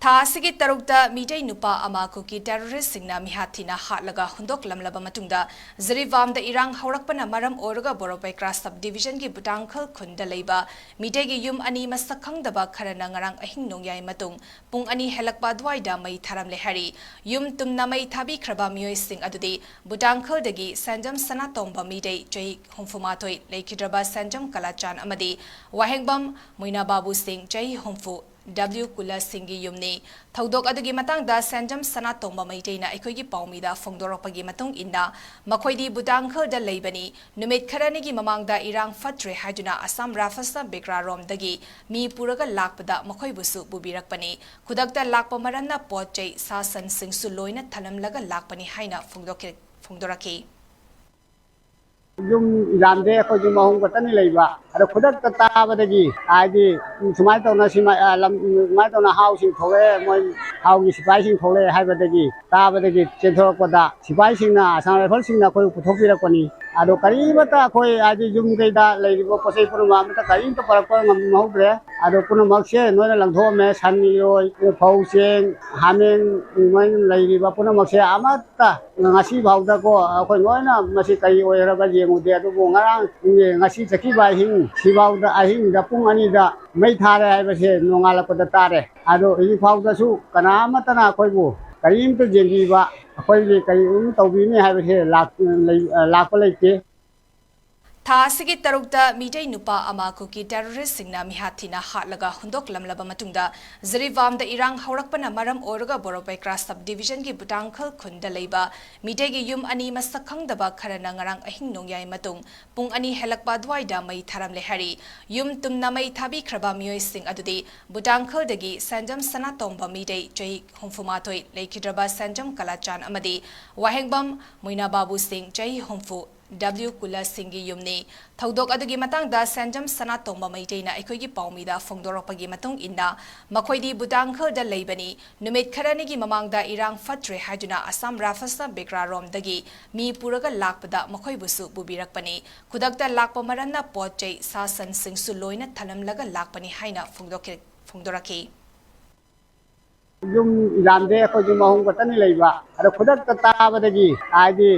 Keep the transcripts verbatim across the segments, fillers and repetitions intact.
ꯊꯥ ꯑꯁꯤꯒꯤ ꯇꯔꯨꯛꯇ ꯃꯤꯇꯩ ꯅꯨꯄꯥ ꯑꯃ ꯀꯨꯀꯤ ꯇꯦꯔꯣꯔꯤꯁꯁꯤꯡꯅ ꯃꯤꯍꯥꯠ ꯊꯤꯅ ꯍꯥꯠꯂꯒ ꯍꯨꯟꯗꯣꯛꯂꯝꯂꯕ ꯃꯇꯨꯡꯗ, ꯖꯤꯔꯤꯕꯥꯝꯗ ꯏꯔꯥꯡ ꯍꯧꯔꯛꯄꯅ ꯃꯔꯝ ꯑꯣꯏꯔꯒ ꯕꯣꯔꯣꯄꯩꯀ꯭ꯔꯥ ꯁꯕ ꯗꯤꯕꯤꯖꯟꯒꯤ ꯕꯨꯇꯥꯡꯈꯜ ꯈꯨꯟꯗ ꯂꯩꯕ ꯃꯤꯇꯩꯒꯤ ꯌꯨꯝ ꯑꯅꯤ ꯃꯁꯛ ꯈꯪꯗꯕ ꯈꯔꯅ ꯉꯔꯥꯡ ꯑꯍꯤꯡ ꯅꯣꯡꯌꯥꯏ ꯃꯇꯨꯡ ꯄꯨꯡ ꯑꯅꯤ ꯍꯦꯜꯂꯛꯄ ꯑꯗꯨꯋꯥꯏꯗ ꯃꯩ ꯊꯥꯔꯝꯂꯦ ꯍꯥꯏꯔꯤ꯫ ꯌꯨꯝ ꯇꯨꯝꯅ ꯃꯩ ꯊꯥꯕꯤꯈ꯭ꯔꯕ ꯃꯤꯑꯣꯏꯁꯤꯡ ꯑꯗꯨꯗꯤ ꯕꯨꯇꯥꯡꯈꯜꯗꯒꯤ ꯁꯦꯟꯖꯝ ꯁꯅꯥꯇꯣꯝꯕ ꯃꯤꯇꯩ ꯆꯍꯤ ꯍꯨꯝꯐꯨ ꯃꯥꯊꯣꯏ, ꯂꯩꯈꯤꯗ꯭ꯔꯕ ꯁꯦꯟꯖꯝ ꯀꯂꯥꯆꯥꯟ ꯑꯃꯗꯤ ꯋꯥꯍꯦꯡꯕꯝ ꯃꯨꯏꯅꯥꯕꯥꯕꯨ ꯁꯤꯡ ꯆꯍꯤ ꯍꯨꯝꯐꯨ, ꯗꯕ꯭ꯂꯤꯎ ꯀꯨꯂꯥ ꯁꯤꯡꯒꯤ ꯌꯨꯝꯅꯤ꯫ ꯊꯧꯗꯣꯛ ꯑꯗꯨꯒꯤ ꯃꯇꯥꯡꯗ ꯁꯦꯟꯖꯝ ꯁꯅꯥꯇꯣꯝꯕ ꯃꯩꯇꯩꯅ ꯑꯩꯈꯣꯏꯒꯤ ꯄꯥꯎꯃꯤꯗ ꯐꯣꯡꯗꯣꯔꯛꯄꯒꯤ ꯃꯇꯨꯡ ꯏꯟꯅ, ꯃꯈꯣꯏꯗꯤ ꯕꯨꯇꯥꯡꯈꯜꯗ ꯂꯩꯕꯅꯤ꯫ ꯅꯨꯃꯤꯠ ꯈꯔꯅꯤꯒꯤ ꯃꯃꯥꯡꯗ ꯏꯔꯥꯡ ꯐꯠꯇ꯭ꯔꯦ ꯍꯥꯏꯗꯨꯅ ꯑꯁꯥꯝ ꯔꯥꯏꯐꯜꯁꯅ ꯕꯤꯒ꯭ꯔꯥꯔꯣꯝꯗꯒꯤ ꯃꯤ ꯄꯨꯔꯒ ꯂꯥꯛꯄꯗ ꯃꯈꯣꯏꯕꯨꯁꯨ ꯄꯨꯕꯤꯔꯛꯄꯅꯤ꯫ ꯈꯨꯗꯛꯇ ꯂꯥꯛꯄ ꯃꯔꯝꯅ ꯄꯣꯠ ꯆꯩ, ꯁꯥ ꯁꯟꯁꯤꯡꯁꯨ ꯂꯣꯏꯅ ꯊꯅꯝꯂꯒ ꯂꯥꯛꯄꯅꯤ ꯍꯥꯏꯅ ꯐꯣꯡꯗꯣꯛꯈꯤ-, ꯐꯣꯡꯗꯣꯔꯛꯈꯤ꯫ ꯌꯨꯝ ꯌꯥꯝꯗꯦ, ꯑꯩꯈꯣꯏ ꯌꯨꯝ ꯑꯍꯨꯝ ꯈꯛꯇꯅꯤ ꯂꯩꯕ꯫ ꯑꯗꯣ ꯈꯨꯗꯛꯇ ꯇꯥꯕꯗꯒꯤ, ꯍꯥꯏꯗꯤ, ꯁꯨꯃꯥꯏꯅ ꯇꯧꯅ ꯁꯤꯃ-, ꯑ, ꯂꯝ-, ꯁꯨꯃꯥꯏꯅ ꯇꯧꯅ ꯍꯥꯎꯁꯤꯡ ꯊꯣꯛꯂꯛꯑꯦ, ꯃꯣꯏ ꯍꯥꯎꯒꯤ ꯁꯤꯐꯥꯏꯁꯤꯡ ꯊꯣꯛꯂꯛꯑꯦ ꯍꯥꯏꯕꯗꯒꯤ, ꯇꯥꯕꯗꯒꯤ ꯆꯦꯟꯊꯣꯔꯛꯄꯗ ꯁꯤꯐꯥꯏꯁꯤꯡꯅ, ꯑꯁꯥꯝ ꯔꯥꯏꯐꯜꯁꯤꯡꯅ ꯑꯩꯈꯣꯏ ꯄꯨꯊꯣꯛꯄꯤꯔꯛꯄꯅꯤ꯫ ꯑꯗꯣ ꯀꯔꯤꯃꯠꯇ ꯑꯩꯈꯣꯏ, ꯍꯥꯏꯗꯤ, ꯌꯨꯝ ꯀꯩꯗ ꯂꯩꯔꯤꯕ ꯄꯣꯠ ꯆꯩ ꯄꯨꯝꯅꯃꯛ ꯑꯃꯠꯇ ꯀꯔꯤꯝꯇ ꯄꯨꯔꯛꯄ ꯉꯝꯍꯧꯗ꯭ꯔꯦ꯫ ꯑꯗꯣ ꯄꯨꯝꯅꯃꯛꯁꯦ ꯅꯣꯏꯅ ꯂꯪꯊꯣꯛꯑꯝꯃꯦ, ꯁꯟ, ꯏꯔꯣꯏ, ꯐꯧ, ꯆꯦꯡ, ꯍꯥꯃꯦꯡ, ꯃꯣꯏ ꯂꯩꯔꯤꯕ ꯄꯨꯝꯅꯃꯛꯁꯦ ꯑꯃꯠꯇ ꯉꯁꯤ ꯐꯥꯎꯗꯀꯣ ꯑꯩꯈꯣꯏ ꯂꯣꯏꯅ ꯃꯁꯤ ꯀꯔꯤ ꯑꯣꯏꯔꯕ ꯌꯦꯡꯉꯨꯗꯦ, ꯑꯗꯨꯕꯨ ꯉꯔꯥꯡ, ꯉꯁꯤ ꯆꯠꯈꯤꯕ ꯑꯍꯤꯡ ꯁꯤꯐꯥꯎꯗ, ꯑꯍꯤꯡꯗ ꯄꯨꯡ ꯑꯅꯤꯗ ꯃꯩ ꯊꯥꯔꯦ ꯍꯥꯏꯕꯁꯦ ꯅꯣꯡꯉꯥꯜꯂꯛꯄꯗ ꯇꯥꯔꯦ꯫ ꯑꯗꯣ ꯍꯧꯖꯤꯛ ꯐꯥꯎꯗꯁꯨ ꯀꯅꯥ ꯑꯃꯠꯇꯅ ꯑꯩꯈꯣꯏꯕꯨ ꯀꯔꯤꯝꯇ ꯌꯦꯡꯕꯤꯕ, ꯑꯩꯈꯣꯏꯒꯤ ꯀꯔꯤꯒꯨꯝꯕ ꯇꯧꯕꯤꯅꯤ ꯍꯥꯏꯕꯁꯦ ꯂꯥꯛ-, ꯂꯩ-, ꯂꯥꯛꯄ ꯂꯩꯇꯦ꯫ ꯊꯥ ꯑꯁꯤꯒꯤ ꯇꯔꯨꯛꯇ ꯃꯤꯇꯩ ꯅꯨꯄꯥ ꯑꯃ ꯀꯨꯀꯤ ꯇꯦꯔꯣꯔꯤꯁꯁꯤꯡꯅ ꯃꯤꯍꯥꯠ ꯊꯤꯅ ꯍꯥꯠꯂꯒ ꯍꯨꯟꯗꯣꯛꯂꯝꯂꯕ ꯃꯇꯨꯡꯗ, ꯖꯤꯔꯤꯕꯥꯝꯗ ꯏꯔꯥꯡ ꯍꯧꯔꯛꯄꯅ ꯃꯔꯝ ꯑꯣꯏꯔꯒ ꯕꯣꯔꯣꯄꯩꯀ꯭ꯔꯥ ꯁꯕ ꯗꯤꯕꯤꯖꯟꯒꯤ ꯕꯨꯇꯥꯡꯈꯜ ꯈꯨꯟꯗ ꯂꯩꯕ ꯃꯤꯇꯩꯒꯤ ꯌꯨꯝ ꯑꯅꯤ ꯃꯁꯛ ꯈꯪꯗꯕ ꯈꯔꯅ ꯉꯔꯥꯡ ꯑꯍꯤꯡ ꯅꯣꯡꯌꯥꯏ ꯃꯇꯨꯡ ꯄꯨꯡ ꯑꯅꯤ ꯍꯦꯜꯂꯛꯄ ꯑꯗꯨꯋꯥꯏꯗ ꯃꯩ ꯊꯥꯔꯝꯂꯦ ꯍꯥꯏꯔꯤ꯫ ꯌꯨꯝ ꯇꯨꯝꯅ ꯃꯩ ꯊꯥꯕꯤꯈ꯭ꯔꯕ ꯃꯤꯑꯣꯏꯁꯤꯡ ꯑꯗꯨꯗꯤ ꯕꯨꯇꯥꯡꯈꯜꯗꯒꯤ ꯁꯦꯟꯖꯝ ꯁꯅꯥꯇꯣꯝꯕ ꯃꯤꯇꯩ ꯆꯍꯤ ꯍꯨꯝꯐꯨ ꯃꯥꯊꯣꯏ, ꯂꯩꯈꯤꯗ꯭ꯔꯕ ꯁꯦꯟꯖꯝ ꯀꯂꯥꯆꯥꯟ ꯑꯃꯗꯤ ꯋꯥꯍꯦꯡꯕꯝ ꯃꯨꯏꯅꯥꯕꯥꯕꯨ ꯁꯤꯡ ꯆꯍꯤ ꯍꯨꯝꯐꯨ, ꯗꯕ꯭ꯂꯤꯎ ꯀꯨꯂꯥ ꯁꯤꯡꯒꯤ ꯌꯨꯝꯅꯤ꯫ ꯊꯧꯗꯣꯛ ꯑꯗꯨꯒꯤ ꯃꯇꯥꯡꯗ ꯁꯦꯟꯖꯝ ꯁꯅꯥꯇꯣꯝꯕ ꯃꯩꯇꯩꯅ ꯑꯩꯈꯣꯏꯒꯤ ꯄꯥꯎꯃꯤꯗ ꯐꯣꯡꯗꯣꯔꯛꯄꯒꯤ ꯃꯇꯨꯡ ꯏꯟꯅ, ꯃꯈꯣꯏꯗꯤ ꯕꯨꯇꯥꯡꯈꯜꯗ ꯂꯩꯕꯅꯤ꯫ ꯅꯨꯃꯤꯠ ꯈꯔꯅꯤꯒꯤ ꯃꯃꯥꯡꯗ ꯏꯔꯥꯡ ꯐꯠꯇ꯭ꯔꯦ ꯍꯥꯏꯗꯨꯅ ꯑꯁꯥꯝ ꯔꯥꯏꯐꯜꯁꯅ ꯕꯤꯒ꯭ꯔꯥꯔꯣꯝꯗꯒꯤ ꯃꯤ ꯄꯨꯔꯒ ꯂꯥꯛꯄꯗ ꯃꯈꯣꯏꯕꯨꯁꯨ ꯄꯨꯕꯤꯔꯛꯄꯅꯤ꯫ ꯈꯨꯗꯛꯇ ꯂꯥꯛꯄ ꯃꯔꯝꯅ ꯄꯣꯠ ꯆꯩ, ꯁꯥ ꯁꯟꯁꯤꯡꯁꯨ ꯂꯣꯏꯅ ꯊꯅꯝꯂꯒ ꯂꯥꯛꯄꯅꯤ ꯍꯥꯏꯅ ꯐꯣꯡꯗꯣꯛꯈꯤ-, ꯐꯣꯡꯗꯣꯔꯛꯈꯤ꯫ ꯌꯨꯝ ꯌꯥꯝꯗꯦ, ꯑꯩꯈꯣꯏ ꯌꯨꯝ ꯑꯍꯨꯝ ꯈꯛꯇꯅꯤ ꯂꯩꯕ꯫ ꯑꯗꯣ ꯈꯨꯗꯛꯇ ꯇꯥꯕꯗꯒꯤ, ꯍꯥꯏꯗꯤ,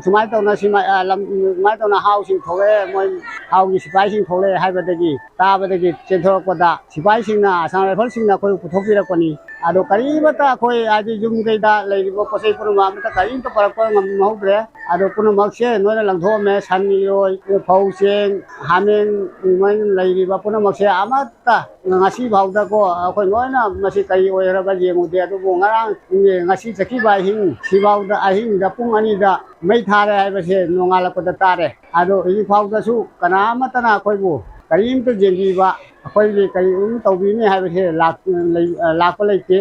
ꯁꯨꯃꯥꯏꯅ ꯇꯧꯅ ꯁꯤꯃ-, ꯑ, ꯂꯝ, ꯁꯨꯃꯥꯏꯅ ꯇꯧꯅ ꯍꯥꯎꯁꯤꯡ ꯊꯣꯛꯂꯛꯑꯦ, ꯃꯣꯏ ꯍꯥꯎꯒꯤ ꯁꯤꯐꯥꯏꯁꯤꯡ ꯊꯣꯛꯂꯛꯑꯦ ꯍꯥꯏꯕꯗꯒꯤ, ꯇꯥꯕꯗꯒꯤ ꯆꯦꯟꯊꯣꯔꯛꯄꯗ ꯁꯤꯐꯥꯏꯁꯤꯡꯅ, ꯑꯁꯥꯝ ꯔꯥꯏꯐꯜꯁꯤꯡꯅ ꯑꯩꯈꯣꯏꯕꯨ ꯄꯨꯊꯣꯛꯄꯤꯔꯛꯄꯅꯤ꯫ ꯑꯗꯣ ꯀꯔꯤꯃꯠꯇ ꯑꯩꯈꯣꯏ, ꯍꯥꯏꯗꯤ, ꯌꯨꯝ ꯀꯩꯗ ꯂꯩꯔꯤꯕ ꯄꯣꯠ ꯆꯩ ꯄꯨꯝꯅꯃꯛ ꯑꯃꯠꯇ ꯀꯔꯤꯝꯇ ꯄꯨꯔꯛꯄ ꯉꯝꯍꯧꯗ꯭ꯔꯦ꯫ ꯑꯗꯣ ꯄꯨꯝꯅꯃꯛꯁꯦ ꯅꯣꯏꯅ ꯂꯪꯊꯣꯛꯑꯝꯃꯦ, ꯁꯟ, ꯏꯔꯣꯏ, ꯐꯧ, ꯆꯦꯡ, ꯍꯥꯃꯦꯡ, ꯃꯣꯏꯅ ꯂꯩꯔꯤꯕ ꯄꯨꯝꯅꯃꯛꯁꯦ ꯑꯃꯠꯇ ꯉꯁꯤ ꯐꯥꯎꯗꯀꯣ ꯑꯩꯈꯣꯏ ꯂꯣꯏꯅ ꯃꯁꯤ ꯀꯔꯤ ꯑꯣꯏꯈ꯭ꯔꯕ ꯌꯦꯡꯉꯨꯗꯦ꯫ ꯑꯗꯨꯕꯨ ꯉꯔꯥꯡ, ꯉꯁꯤ ꯆꯠꯈꯤꯕ ꯑꯍꯤꯡ ꯁꯤꯐꯥꯎꯗ, ꯑꯍꯤꯡꯗ ꯄꯨꯡ ꯑꯅꯤꯗ ꯃꯩ ꯊꯥꯔꯦ ꯍꯥꯏꯕꯁꯦ ꯅꯣꯡꯉꯥꯜꯂꯛꯄꯗ ꯇꯥꯔꯦ꯫ ꯑꯗꯣ ꯍꯧꯖꯤꯛ ꯐꯥꯎꯗꯁꯨ ꯀꯅꯥ ꯑꯃꯠꯇꯅ ꯑꯩꯈꯣꯏꯕꯨ ꯀꯔꯤꯝꯇ ꯌꯦꯡꯕꯤꯕ, ꯑꯩꯈꯣꯏꯒꯤ ꯀꯔꯤꯒꯨꯝ ꯇꯧꯕꯤꯅꯤ ꯍꯥꯏꯕꯁꯦ ꯂꯥꯛ-, ꯂꯩ-, ꯂꯥꯛꯄ ꯂꯩꯇꯦ꯫